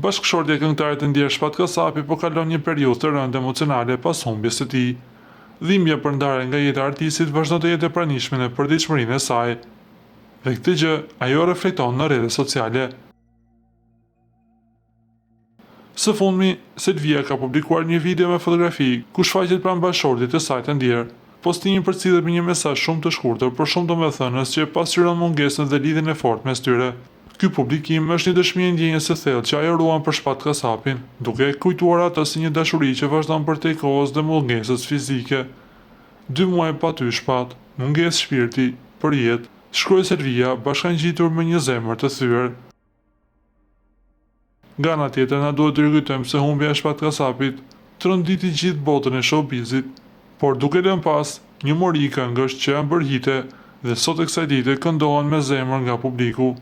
Bashkëshortja e këngëtarit të ndjerë Shpat Kasapi po kalon një periudhë të rëndë emocionale pas humbjes së tij. Dhimbja për ndarjen nga jeta e artistit vazhdon të jetë e pranishme në përditshmërinë e saj. Dhe këtë gjë ajo e reflekton në rrjetet sociale. Së fundmi, Selvia ka publikuar një video me fotografi ku shfaqet pranë bashkëshortit të saj të ndjerë. Postimi përcillet me një mesazh shumë të shkurtër, por shumë domethënës që e pasqyron mungesën dhe lidhjen e fortë mes tyre. Ky publikim është një dëshmi e ndjenjës së thellë që ajo ruan për Shpat Kasapin, duke e kujtuar atë si një dashuri që vazhdon përtej kohës dhe mungesës fizike. Dy muaj pa ty Shpat, mungesë shpirti, përjetë, shkroi Selvia, bashkangjitur me një zemër të thyer. Nga ana tjetër na duhet të rikujtojmë se humbja e Shpat Kasapit tronditi gjithë botën e showbizit, por duke lënë pas një mori këngësh që janë bërë hite dhe sot e kësaj dite këndohen me zemër nga publiku.